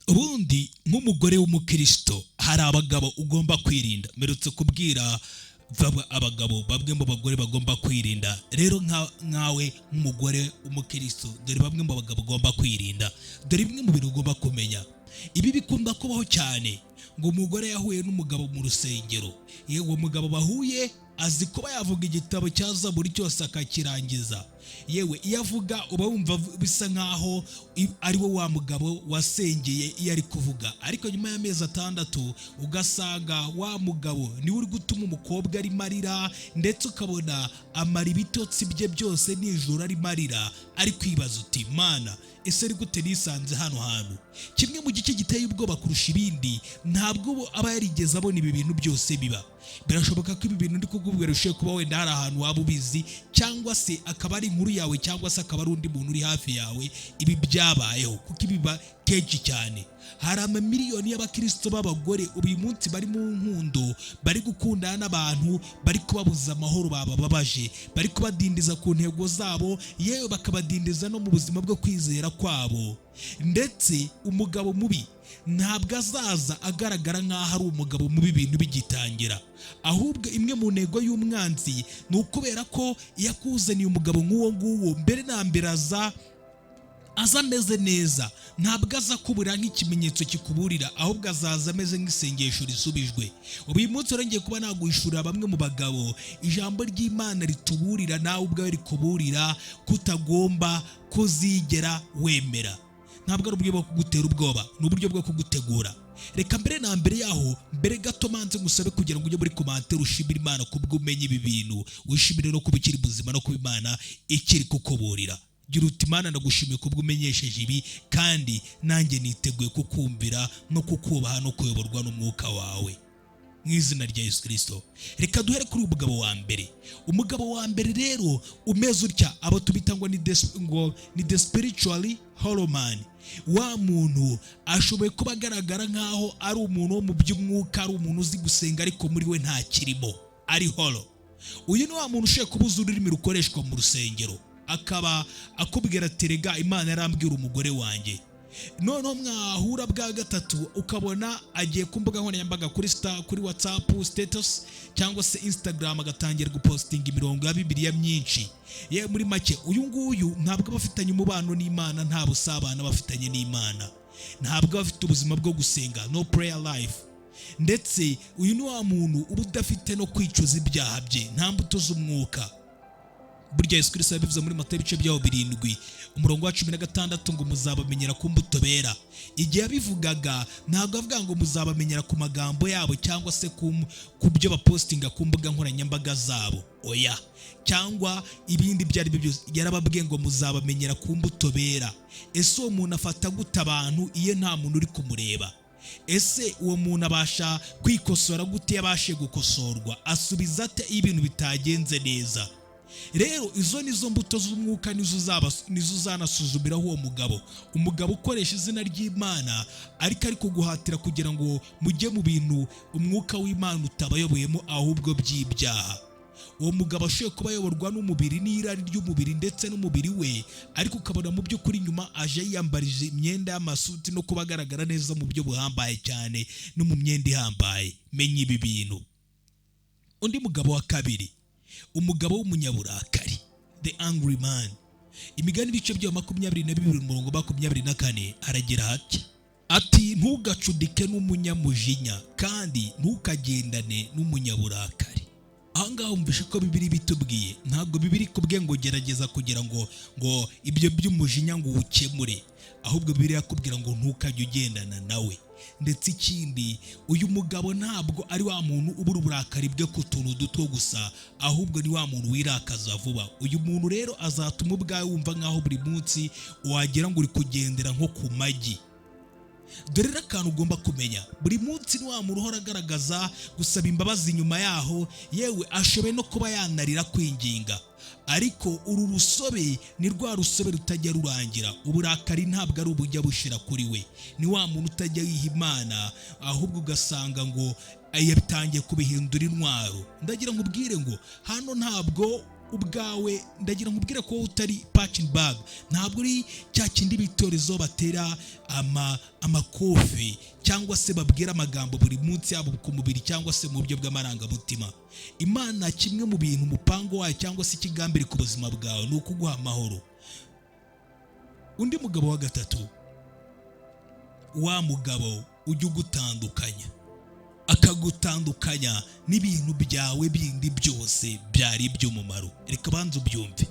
Ubundi nk'umugore w'umukristo hari abagabo ugomba kwirinda. Mperutse kubwira abagabo bamwe mu bagore bagomba kwirinda. Rero nkawe nk'umugore w'umukristo, dore bamwe mu bagabo ugomba kwirinda. Dore bimwe mu bintu ugomba kumenya. Ibi bikunda kubaho cyane, ngo umugore yahuye n'umugabo mu rusengero. Yewe, uwo mugabo bahuye azi kuba yavuga igitabo cya Zaburi cyose akakirangiza. Yewe, iyo avuga uba wumva bisa nkaho ari we wa mugabo wasengeye iyo ari kuvuga. Ariko nyuma y'amezi 6 ugasanga wa mugabo niwe uri gutuma umukobwa arimo arira, ndetse ukabona amara ibitotsi bye byose nijoro arimo arira, ari kwibaza uti: "Mana, ese ari gute nisanze hano hantu?" Kimwe mu gice giteye ubwoba kurusha ibindi, ntabwo ubu aba yarigeze abona ibi bintu byose biba. Birashoboka ko ibi bintu ndi kukubwira ushoboye kuba wenda hari ahantu waba ubizi, cyangwa se akaba ari inkuru yawe, cyangwa se akaba ari undi muntu uri hafi yawe ibi byabayeho, kuko ibi biba kenshi cyane. Hari amamiliyoni y'abakristo b'abagore uyu munsi bari mu nkundo, bari gukundana n'abantu bari kubabuza amahoro, babababaje, bari kubadindiza ku ntego zabo, yewe bakabadindiza no mu buzima bwo kwizera kwabo. Ndetse umugabo mubi ntabwo azaza agaragara nk'aho ari umugabo mubi ibintu bigitangira. Ahubwo imwe mu ntego y'umwanzi ni ukubera ko iyo akuzaniye umugabo nk'uwo nguwo, mbere na mbere aza ameze neza. Ntabwo aza kubura nk'ikimenyetso kikuburira, ahubwo azaza ameze nk'isengesho risubijwe. Ubu uyu munsi urongeye kuba naguhishurira bamwe mu bagabo ijambo ry'Imana rituburira, nawe ubwawe rikuburira, kutagomba kuzigera wemera. Ntabwo ari uburyo bwo kugutera ubwoba, ni uburyo bwo kugutegura. Reka mbere na mbere yaho, mbere gato manze ngusabe kugira ngo ujye muri commentaire ushimire Imana kubwo umenye ibi bintu, wishimire no kuba ukiri muzima no kuba Imana ikiri kukuburira. Gira uti: "Imana, ndagushimiye kubwo umenyesheje ibi, kandi nanjye niteguye kukumvira no kukubaha no kuyoborwa n'umwuka wawe, mu izina rya Yesu Kirisito." Reka duhere kuri uyu mugabo wa mbere. Umugabo wa mbere rero umeze utya, abo tubita ngo ni the spiritually hollow man. Wa muntu ashoboye kuba agaragara nk'aho ari umuntu wo mu by'umwuka, ari umuntu uzi gusenga, ariko muri we nta kirimo, ari hollow. Uyu ni wa muntu ushoboye kubuza ururimi rukoreshwa mu rusengero, akaba akubwira ati: "Rega Imana yarambwira umugore wanjye." Noneho mwahura bwa gatatu ukabona agiye ku mbuga nkoranyambaga, kuri star, kuri WhatsApp status cyangwa se Instagram, agatangira gupostinga imirongo ya Bibiliya myinshi. Ye, muri make uyu nguyu ntabwo aba afitanye umubano n'Imana, nta busabane aba afitanye n'Imana, ntabwo aba afite ubuzima bwo gusenga, no prayer life. Ndetse uyu ni wa muntu uba udafite no kwicuza ibyaha bye, nta mbuto z'umwuka. Burya Yesu Kirisito yabivuze muri Matayo ibice byaho 7, umurongo wa 16, ngo muzabamenyera ku mbuto bera. Igihe yabivugaga ntabwo avuga ngo muzabamenyera ku magambo yabo cyangwa se ku byo bapostinga ku mbuga nkoranyambaga zabo, oya, cyangwa ibindi ibyo ari byo byose. Yarababwiye ngo muzabamenyera ku mbuto bera. Ese uwo muntu afata gute abantu iyo nta muntu uri kumureba? Ese uwo muntu abasha kwikosora gute iyo abashe gukosorwa? Asubiza ate iyo ibintu bitagenze neza? Rero izo nizo mbuto z'umwuka, nizo uzanasuzumiraho uwo mugabo. Umugabo ukoresha izina ry'Imana ariko ari kuguhatira kugira ngo mujye mu bintu umwuka w'Imana utabayoboyemo, ahubwo by'ibyaha. Uwo mugabo ashoboye kuba ayoborwa n'umubiri n'irari ry'umubiri ndetse n'umubiri we, ariko ukabona mu by'ukuri nyuma aje yiyambarije imyenda y'amasuti no kuba agaragara neza mu buryo buhambaye cyane no mu myenda ihambaye. Menya ibi bintu. Undi mugabo wa kabiri, umugabo w'umunyaburakari, the angry man. Imigani ibice bya 22, umurongo 24, aragira hati ati: "Ntugacudike n'umunyamujinya kandi ntukagendane n'umunyaburakari." Ahangaha wumvishe ko Bibiliya bitubwiye. Ntabwo Bibiliya ikubwiye ngo gerageza kugira ngo ibyo by'umujinya ngo uwukemure, ahubwo Bibiliya irakubwira ngo ntukajye ugendana nawe. Ndetse ikindi, uyu mugabo ntabwo ari wa muntu ubura uburakari bwe ku tuntu duto gusa, ahubwo ni wa muntu wirakaza vuba. Uyu muntu rero azatuma ubwawe wumva nk'aho buri munsi wagira ngo uri kugendera nko ku magi. Dore rero akantu ugomba kumenya: buri munsi ni wa muntu uhora agaragaza gusaba imbabazi nyuma yaho, yewe ashoboye no kuba yanarira kwinginga. Ariko uru rusobe ni rwa rusobe rutajya rurangira. Uburakari ntabwo ari ubujya bushira kuri we. Ni wa muntu utajya yiha Imana, ahubwo ugasanga ngo yabitangiye kubihindura intwaro. Ndagira ngo ubwire ngo hano ntabwo Ubwawe ndagira nkubwire ko wowe utari punching bag, ntabwo uri cya kindi bitorezo batera amakofi cyangwa se babwira amagambo buri munsi, yaba ku mubiri cyangwa se mu buryo bw'amarangamutima. Imana, kimwe mu bintu umupango wayo cyangwa se ikigambiri ku buzima bwawe ni ukuguha amahoro. Undi mugabo wa gatatu, wa mugabo ujya ugutandukanya, akagutandukanya n'ibintu byawe bindi byose byari iby'umumaro. Reka banza ubyumve.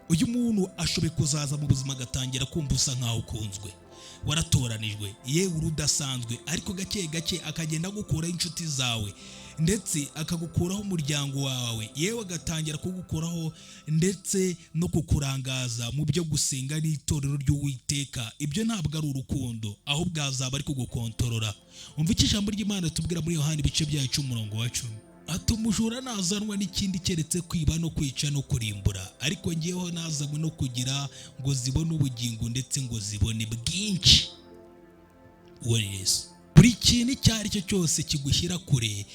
Uyu muntu ashoboye kuzaza mu buzima agatangira kumva usa nkaho ukunzwe, waratoranijwe, yewe uri udasanzwe, ariko gake gake akagenda agukuraho inshuti zawe, ndetse akagukuraho umuryango wawe, yewe agatangira kugukuraho ndetse no kukurangaza mu byo gusenga n'itorero ry'Uwiteka. Ibyo ntabwo ari urukundo, ahubwo azaba ari kugukontorora. Umva icyo ijambo ry'Imana tubwira muri Yohani ibice byacu, umurongo wa 10, ati: "Umujura nazanwa n'ikindi keretse kwiba no kwica no kurimbura, ariko ngeweho nazanywe no kugira ngo zibone ubugingo, ndetse ngo zibone bwinshi." Uwo ni Yesu. Buri kintu icyo ari cyo cyose kigushyira kure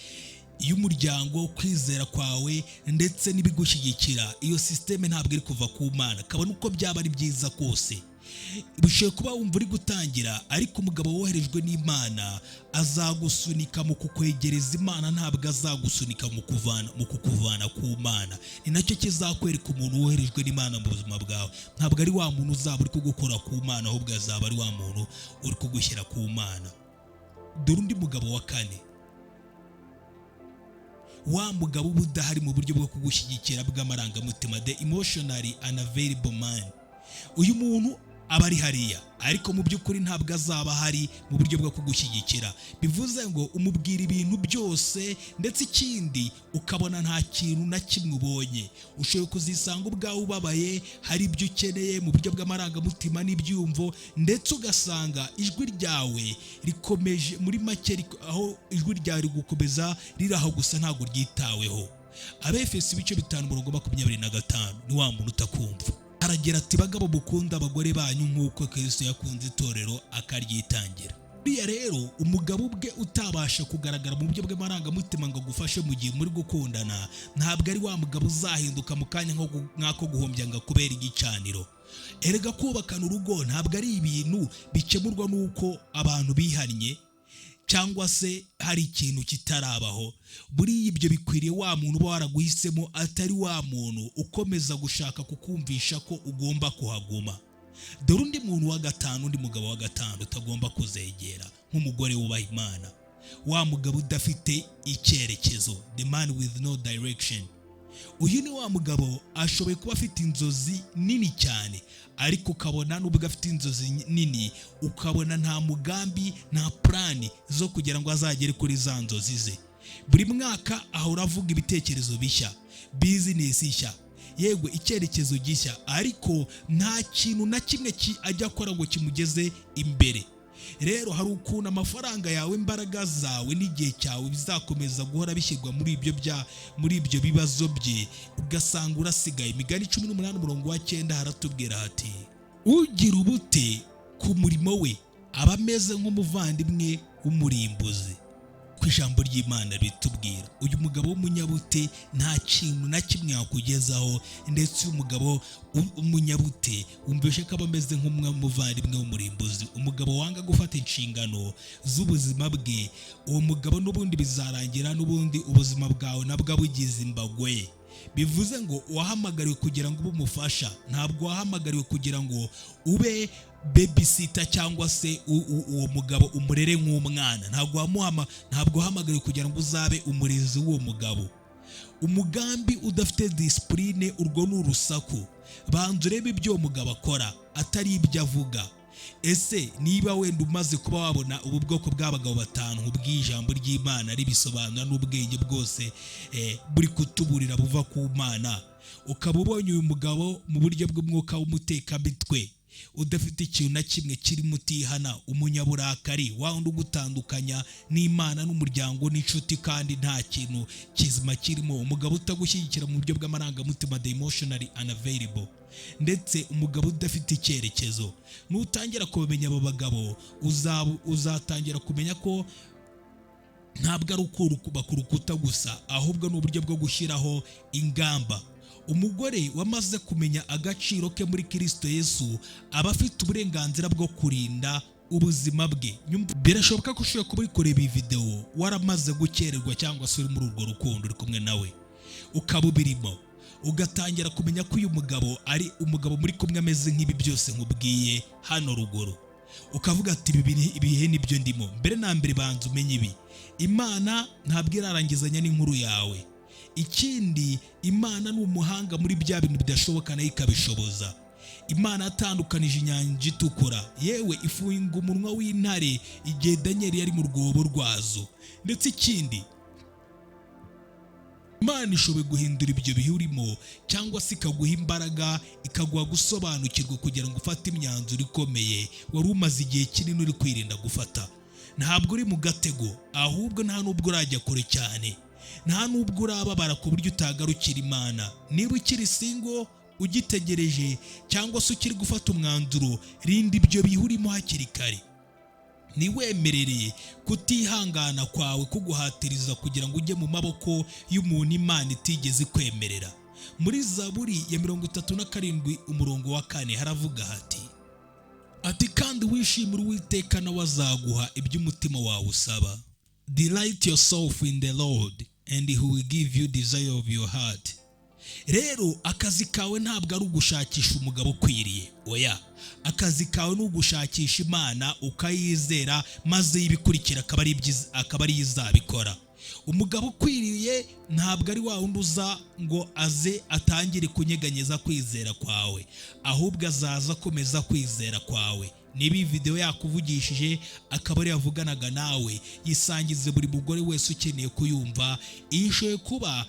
y'umuryango, kwizera kwawe ndetse n'ibigushyigikira, iyo système ntabwo iri kuva ku Mana, kabone uko byaba ari byiza kose. Bishobora kuba wumva uri gutangira, ariko umugabo woherejwe n'Imana azagusunika mu kukwegereza Imana, ntabwo azagusunika mu kukuvana ku Mana. Ni nacyo kizakwereka umuntu woherejwe n'Imana mu buzima bwawe. Ntabwo ari wa muntu uzaba uri kugukora ku Mana, ahubwo azaba ari wa muntu uri kugushyira ku Mana. Dore undi mugabo wa kane, wa mugabo uba udahari mu buryo bwo kugushyigikira bw'amarangamutima, the emotionally unavailable man. Uyu muntu aba ari hariya, ariko mu by'ukuri ntabwo azaba ahari mu buryo bwo kugushyigikira. Bivuze ngo umubwira ibintu byose, ndetse ikindi ukabona nta kintu na kimwe ubonye. Ushoboye kuzisanga ubwawe ubabaye, hari ibyo ukeneye mu buryo bw'amarangamutima n'ibyumvo, ndetse ugasanga ijwi ryawe rikomeje, muri make aho ijwi ryawe rigukomeza riri aho gusa, ntabwo ryitaweho. Abefesi ibice 5, umurongo 25, ni wa muntu utakumva. Aragira ati: "Bagabo, mukunda abagore banyu nk'uko Kristo yakunze itorero akaryitangira." Buriya rero umugabo ubwe utabasha kugaragara mu buryo bw'amarangamutima ngo agufashe mu gihe muri gukundana, ntabwo ari wa mugabo uzahinduka mu kanya nk'ako guhombya ngo akubere igicaniro. Erega kubakana urugo ntabwo ari ibintu bikemurwa n'uko abantu bihannye cyangwa se hari ikintu kitarabaho. Buriya ibyo bikwiriye wa muntu uba waraguhisemo, atari wa muntu ukomeza gushaka kukumvisha ko ugomba kuhaguma. Dore undi muntu wa gatanu, undi mugabo wa gatanu utagomba kuzegera nk'umugore wubaha Imana, wa mugabo udafite icyerekezo, the man with no direction. Uyu ni wa mugabo ashoboye kuba afite inzozi nini cyane, ariko ukabona nubwo afite inzozi nini, ukabona nta mugambi, nta plan zo kugira ngo azagere kuri za nzozi ze. Buri mwaka ahora avuga ibitekerezo bishya, business nshya, yego icyerekezo gishya, ariko nta kintu na kimwe ajya akora ngo kimugeze imbere. Rero hari ukuntu amafaranga yawe, imbaraga zawe n'igihe cyawe bizakomeza guhora bishyirwa muri ibyo bibazo bye, ugasanga urasigaye. Imigani 18, umurongo wa 9, haratubwira hati: "Ugira ubute ku murimo we aba ameze nk'umuvandimwe w'umurimbuzi." Ku ijambo ry'Imana ritubwira, uyu mugabo w'umunyabute nta kintu na kimwe yakugezaho. Ndetse uyu mugabo w'umunyabute wumvishe ko aba ameze nk'umuvandimwe w'umurimbuzi, umugabo wanga gufata inshingano z'ubuzima bwe. Uwo mugabo n'ubundi bizarangira n'ubundi ubuzima bwawe nabwo abugize imbago ye. Bivuze ngo wahamagariwe kugira ngo ube umufasha, ntabwo wahamagariwe kugira ngo ube babysitter cyangwa se uwo mugabo umurere nk'umwana. Ntabwo wahamagariwe kugira ngo uzabe umurezi w'uwo mugabo. Umugambi udafite discipline, urwo ni urusaku. Banza urebe ibyo uwo mugabo akora, atari ibyo avuga. Ese niba wenda umaze kuba wabona ubu bwoko bw'abagabo batanu bw'ijambo ry'Imana ribisobanura n'ubwenge bwose buri kutuburira buva ku Mana, ukaba ubonye uyu mugabo mu buryo bw'umwuka w'umutekamitwe, udafite ikintu na kimwe kirimo, utihana, umunyaburakari, wa wundi ugutandukanya n'Imana n'umuryango n'inshuti kandi nta kintu kizima kirimo, umugabo utagushyigikira mu buryo bw'amarangamutima, the emotionally unavailable, ndetse umugabo udafite icyerekezo, nutangira kubamenya abo bagabo, uzatangira kumenya ko ntabwo ari ukubaka urukuta gusa, ahubwo ni uburyo bwo gushyiraho ingamba. Umugore wamaze kumenya agaciro ke muri Kirisito Yesu aba afite uburenganzira bwo kurinda ubuzima bwe. Birashoboka ko ushobora kuba uri kureba iyi videwo waramaze gukererwa, cyangwa se uri muri urwo rukundo, uri kumwe nawe, ukaba ubirimo, ugatangira kumenya ko uyu mugabo ari umugabo muri kumwe ameze nk'ibi byose nkubwiye hano ruguru, ukavuga ati: "Ibi ibihe nibyo ndimo." Mbere na mbere, banza umenye ibi: Imana ntabwo irarangizanya n'inkuru yawe. Ikindi, Imana ni umuhanga muri bya bintu bidashoboka, nayo ikabishoboza. Imana yatandukanije Inyanja Itukura, yewe ifunga umunwa w'intare igihe Daniyeli yari mu rwobo rwazo. Ndetse ikindi, Imana ishoboye guhindura ibyo bihe urimo, cyangwa se ikaguha imbaraga, ikaguha gusobanukirwa kugira ngo ufate imyanzuro ikomeye wari umaze igihe kinini uri kwirinda gufata. Ntabwo uri mu gatego, ahubwo nta nubwo urajya kure cyane, nta nubwo urababara ku buryo utagarukira Imana. Niba ukiri single, ugitegereje, cyangwa se ukiri gufata umwanzuro, rinda ibyo bihe urimo hakiri kare. Ntiwemerere kutihangana kwawe kuguhatiriza kugira ngo ujye mu maboko y'umuntu Imana itigeze ikwemerera. Muri Zaburi ya 37 umurongo wa 4 haravuga hati ati: "Kandi wishimire Uwiteka, nawe azaguha ibyo umutima wawe usaba." Delight yourself in the Lord and he will give you desire of your heart. Rero akazi kawe ntabwo ari ugushakisha umugabo ukwiriye, oya. Akazi kawe ni ugushakisha Imana, ukayizera, maze ibikurikira akaba ari izabikora. Umugabo ukwiriye ntabwo ari wa wundi uza ngo aze atangire kunyeganyeza kwizera kwawe, ahubwo azaza akomeza kwizera kwawe. Niba iyi videwo yakuvugishije, akaba ari yavuganaga nawe, yisangize buri mugore wese ukeneye kuyumva. Iyi ishoboye kuba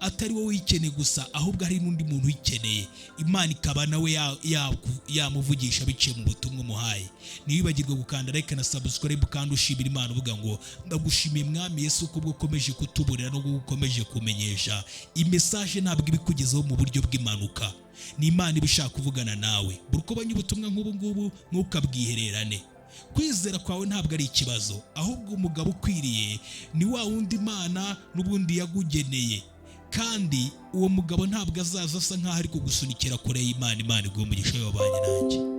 atari wowe uyikeneye gusa, ahubwo hari n'undi muntu uyikeneye, Imana ikaba nawe yamuvugisha biciye mu butumwa umuhaye. Ntiwibagirwe gukanda like na subscribe, kandi ushimira Imana uvuga ngo: "Ndagushimiye Mwami Yesu, kubwo ukomeje kutuburira no ukomeje kumenyesha." I message ntabwo ibikugezeho mu buryo bw'impanuka, ni Imana iba ishaka kuvugana nawe. Buri uko ubonye ubutumwa nk'ubu ngubu, ntukabwihererane. Kwizera kwawe ntabwo ari ikibazo, ahubwo umugabo ukwiriye ni wa wundi Imana n'ubundi yagugeneye, kandi uwo mugabo ntabwo azaza asa nk'aho ari kugusunikira kure y'Imana. Imana iguhe umugisha w'abanye nanjye.